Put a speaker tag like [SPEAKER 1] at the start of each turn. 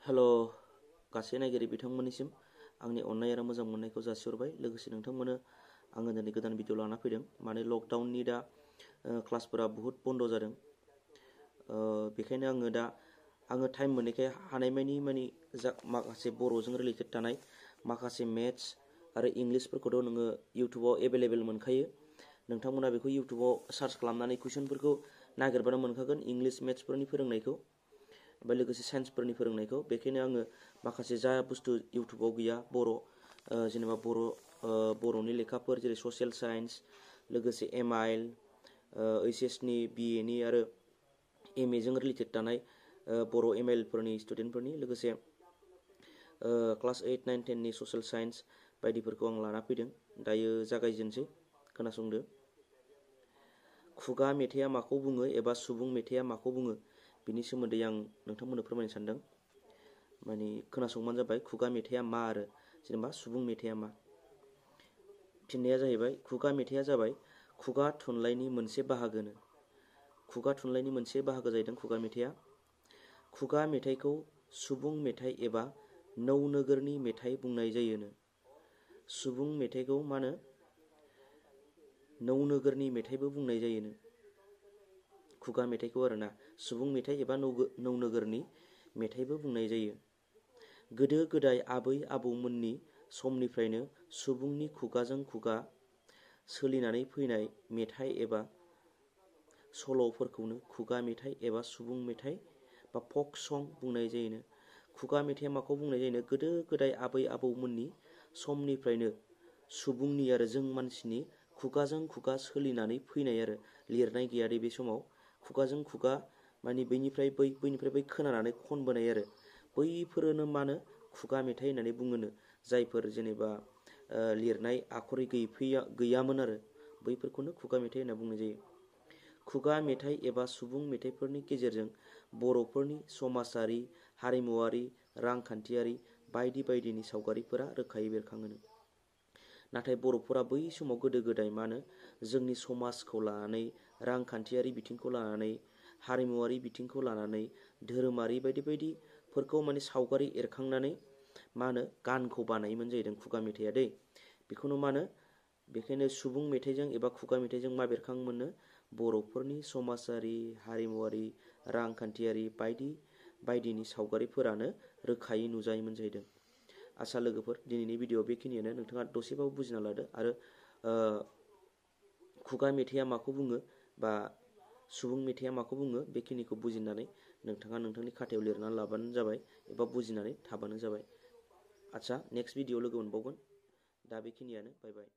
[SPEAKER 1] हेल' गासै नायगिरि बिथांमोननिसिम आंनि अननाय आरो मोजां मोननायखौ जासिहरबाय। लोगोसे नोंथांमोननो आङो दिनै गोदान भिडिअ लाना फैदों। माने लकडाउननि दा क्लासफोरा बुहुत बन्द जादों। बेखायनो आङो टाइम मोननायखाय हानायमानि माखासे बर'जों रिलेटेड थानाय माखासे मेथ्स आरो इंलिसफोरखौथ' नोङो इउटुबाव एभेलेबेल मोनखायो। नोंथांमोना बेखौ इउटुबाव सार्च खालामनानै कुइसनफोरखौ नागिरबानो मोनखागोन, इंलिस मेथ्सफोरनि फोरोंनायखौ ओमफ्राय लोगोसे साइन्सफोरनि फोरोंनायखौ। बेखायनो आङो माखासे जा बुस्थु इउटुबाव गैया जेनेबा बर'नि लेखाफोर जेरै ससियेल साइन्स, लोगोसे एमआइएल, ओइचएसनि, बिएनि आरो एमएजों रिलेटेड थानाय बर' एमआइएलफोरनि स्टुडेन्टफोरनि, लोगोसे क्लास 8, 9, 10नि ससियेल साइन्स बायदिफोरखौ आं लाना फैदों। दायो जागायजेनसै, खोनासंदो। खुगा मेथाइआ माखौ बुङो एबा सुबुं मेथाइआ माखौ बुङो बिनि सोमोन्दै आं नोंथांमोननो फोरमायनो सानदों। माने खोनासंबानो जाबाय खुगा मेथाइआ मा आरो जेनेबा सुबुं मेथाइआ मा। फिननाया जाहैबाय खुगा मेथाइआ जाबाय खुगा थुनलाइनि मोनसे बाहागोनो। खुगा थुनलाइनि मोनसे बाहागो जाहैदों खुगा मेथाइआ। खुगा मेथाइखौ सुबुं मेथाइ एबा नौनोगोरनि मेथाइ बुंनाय जायोनो। सुबुं मेथाइखौ मा होनो? नौनोगोरनि मेथाइबो बुंनाय जायोनो। खुगा मेथाइखौ आरोना सुबुं मेथाइ एबा नौनोगोरनि मेथाइबो बुंनाय जायो। गोदो गोदाय आबै आबौमोननि समनिफ्रायनो सुबुंनि खुगाजों खुगा सोलिनानै फैनाय मेथाइ एबा सल'फोरखौनो खुगा मेथाइ एबा सुबुं मेथाइ बा फक सं बुंनाय जायोनो। खुगा मेथाइआ माखौ बुंनाय जायोनो? गोदो गोदाय आबै आबौमोननि समनिफ्रायनो सुबुंनि आरो जों मानसिनि खुगाजों खुगा सोलिनानै फैनाय आरो लिरनाय गैया दे बे समाव। खुगाजों खुगा माने बैनिफ्राय बै खोनानानै खनबोनाय आरो बैफोरनो मा होनो? खुगा मेथाइ होननानै बुङोनो। जायफोर जेनेबा लिरनाय आखर गैयामोन आरो बैफोरखौनो खुगा मेथाइ होनना बुंनाय जायो। खुगा मेथाइ एबा सुबुं मेथाइफोरनि गेजेरजों बर'फोरनि समाजारि, हारिमुवारि, रांखान्थियारि बायदि बायदिनि सावगारिफोरा रोखायै बेरखाङोनो। नाथाय बर'फोरा बै समाव गोदो गोदाय मा होनो? जोंनि समाजखौ लानानै, रांखान्थियारि बिथिंखौ लानानै, हारिमुवारि बिथिंखौ लानानै, धोरोमारि बायदि बायदिफोरखौ माने सावगारि एरखांनानै मा होनो? गानखौ बानायोमोन जाहैदों खुगा मेथाइआ दै। बेखौनो मा होनो? बेखायनो सुबुं मेथाइजों एबा खुगा मेथाइजों मा बेरखाङोमोननो? बर'फोरनि समाजारि, हारिमुवारि, रांखान्थियारि बायदि बायदिनि सावगारिफोरानो रोखायै नुजायोमोन जाहैदों। आसा लोगोफोर, दिनैनि भिडिअ बेखिनियानो। नोंथाङा दसेबाबो बुजिना लादो आरो खुगा मेथाइआ माखौ बुङो बा सुबुं मेथाइआ माखौ बुङो बेखिनिखौ बुजिनानै नोंथाङा नोंथांनि खाथायाव लिरनानै लाबानो जाबाय एबा बुजिनानै थाबानो जाबाय। आदसा, नेक्स्ट भिडिअ लोगो मोनबावगोन। दा बेखिनियानो। बाय बाय।